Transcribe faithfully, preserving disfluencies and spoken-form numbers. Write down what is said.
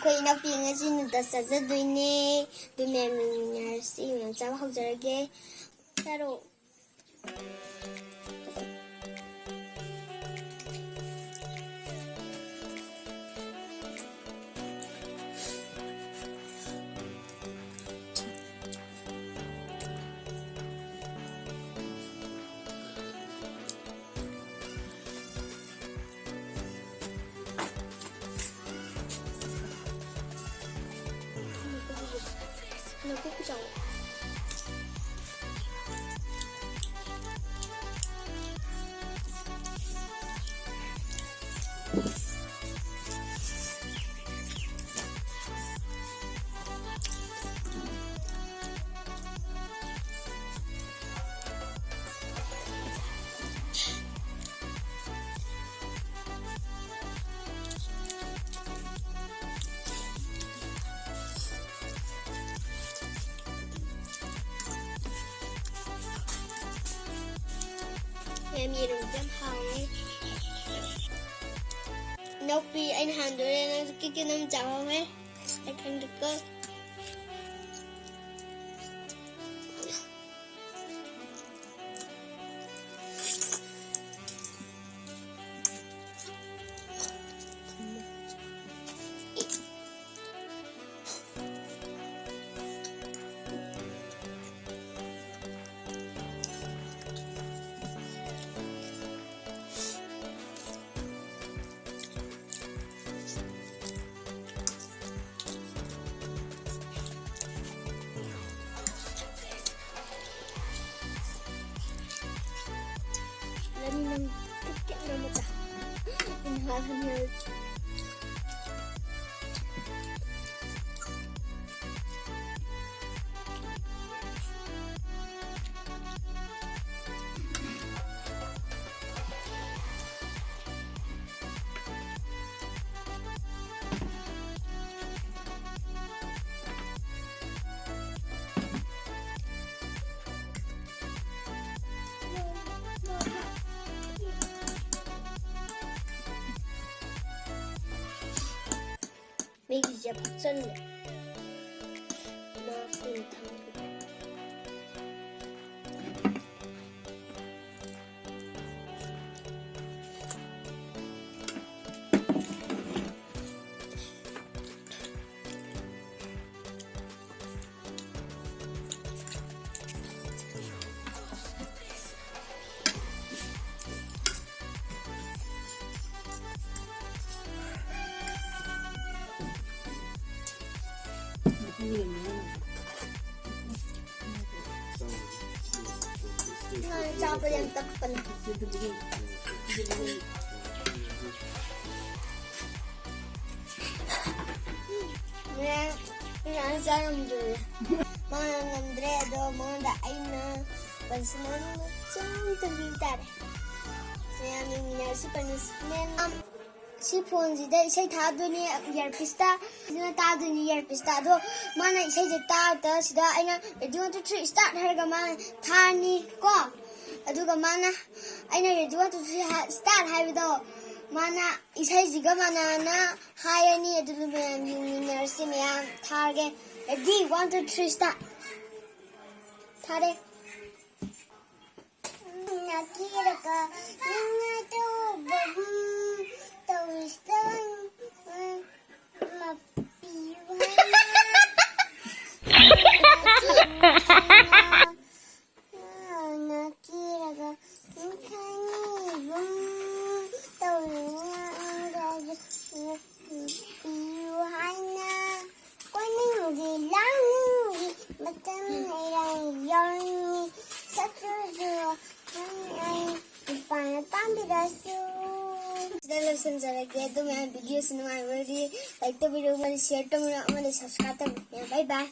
ꯑꯩꯈꯣꯏ ꯏꯅꯥꯎꯄꯤ ꯉꯁꯤ ꯅꯨꯗꯜꯁ ꯆꯥꯖꯗꯣꯏꯅꯦ꯫ ꯑꯗꯨ ꯃꯌꯥꯝ ꯌꯦꯡꯃꯤꯟꯅꯔꯁꯤ꯫ ꯃꯌꯥꯝ ꯆꯥꯕ ꯍꯧꯖꯔꯒꯦ꯫ ꯆꯥꯔꯣ꯫ ꯅꯀꯨꯞꯄꯤ ꯆꯥꯎ꯫ ꯃꯦꯝ, ꯌꯦꯔꯨꯝꯁꯦ ꯌꯥꯝ ꯍꯥꯎꯋꯦ꯫ ꯏꯅꯥꯎꯄꯤ, ꯑꯩꯅ ꯍꯥꯟꯗꯣꯔꯦ, ꯅꯪꯁꯨ ꯀꯤꯛ ꯀꯤꯛ ꯅꯝ ꯆꯥꯍꯧꯍꯦ꯫ ꯑꯩ ꯈꯪꯗꯦꯀꯣ꯫ ꯂꯝ ꯅꯝ ꯀꯤꯛ ꯀꯤꯛ ꯅꯝꯃ ꯆꯥ꯫ ꯏꯟꯍꯥꯜ ꯍꯟꯍꯥꯜ꯫ ꯃꯩꯒꯤꯁꯦ ꯐꯛꯆꯟꯗꯦ꯫ ꯃꯥ ꯀꯨꯏꯅ ꯊꯝꯕ꯫ ꯉꯥ ꯆꯥꯕ ꯌꯥꯝ ꯇꯞꯄꯅꯦ꯫ ꯉꯔꯥꯡ ꯉꯥ ꯆꯥ ꯉꯝꯗ꯭ꯔꯦ꯫ ꯃꯥꯅ ꯉꯝꯗ꯭ꯔꯦ, ꯑꯗꯣ ꯃꯉꯣꯟꯗ ꯑꯩꯅ punishment ꯃꯆꯥ ꯑꯃ ꯇꯧꯕꯤꯕ ꯇꯥꯔꯦ꯫ ꯃꯌꯥꯝ ꯌꯦꯡꯃꯤꯟꯅꯔꯁꯤ punishment꯫ ꯁꯤ phoneꯁꯤꯗ ꯏꯁꯩ ꯊꯥꯗꯣꯏꯅꯦ earpieceꯇ꯫ ꯑꯗꯨꯅ ꯇꯥꯗꯣꯏꯅꯦ earpieceꯇ꯫ ꯑꯗꯣ ꯃꯥꯅ ꯏꯁꯩꯁꯦ ꯇꯥꯕꯗ ꯁꯤꯗ ꯑꯩꯅ "Ready, one, two, three, start" ꯍꯥꯏꯔꯒ ꯃꯥꯅ ꯊꯥꯔꯅꯤ ꯀꯣ꯫ ꯑꯗꯨꯒ ꯃꯥꯅ, ꯑꯩꯅ "Ready, one, two, three, start" ꯍꯥꯏꯕꯗꯣ ꯃꯥꯅ ꯏꯁꯩꯁꯤꯒ ꯃꯥꯟꯅꯅ ꯍꯥꯏꯔꯅꯤ꯫ ꯑꯗꯨꯗ ꯃꯌꯥꯝ ꯌꯦꯡꯃꯤꯟꯅꯔꯁꯤ꯫ ꯃꯌꯥꯝ ꯊꯥꯔꯒꯦ꯫ "Ready, one, two, three, start"꯫ ꯊꯥꯔꯦ꯫ ꯅꯥꯀꯤꯔꯒ ꯅꯤꯡꯉꯥꯏ ꯇꯧꯕꯒꯨꯝ ꯇꯧꯔꯤꯁꯤꯗ ꯃꯄꯤꯌꯨ ꯍꯥꯏꯅ꯫ ꯅꯥꯀꯤꯔꯒ ꯅꯤꯡꯊꯥꯅꯤꯒꯨꯝ ꯇꯧꯔꯤꯉꯩꯗ ꯄꯤꯌꯨ ꯍꯥꯏꯅ꯫ ꯀꯣꯏꯅꯤꯡꯒꯤ ꯂꯥꯡꯅꯤꯡꯒꯤ ꯃꯇꯝ ꯂꯩꯔꯥꯡ ꯌꯥꯎꯔꯤꯉꯩ ꯁꯛꯆꯨꯁꯨ ꯅꯪ ꯑꯩ ꯅꯨꯄꯥꯅ ꯄꯥꯝꯕꯤꯔꯁꯨ꯫ ꯁꯤꯗ ꯂꯣꯏꯁꯤꯟꯖꯔꯒꯦ꯫ ꯑꯗꯨ ꯃꯌꯥꯝ videoꯁꯤ ꯅꯨꯡꯉꯥꯏꯕꯗꯤ like ꯇꯧꯕꯤꯔꯣ, ꯑꯃꯗꯤ share ꯇꯧꯕꯤꯔꯣ, ꯑꯃꯗꯤ subscribe ꯇꯧꯕꯤꯔꯣ꯫ Bye bye꯫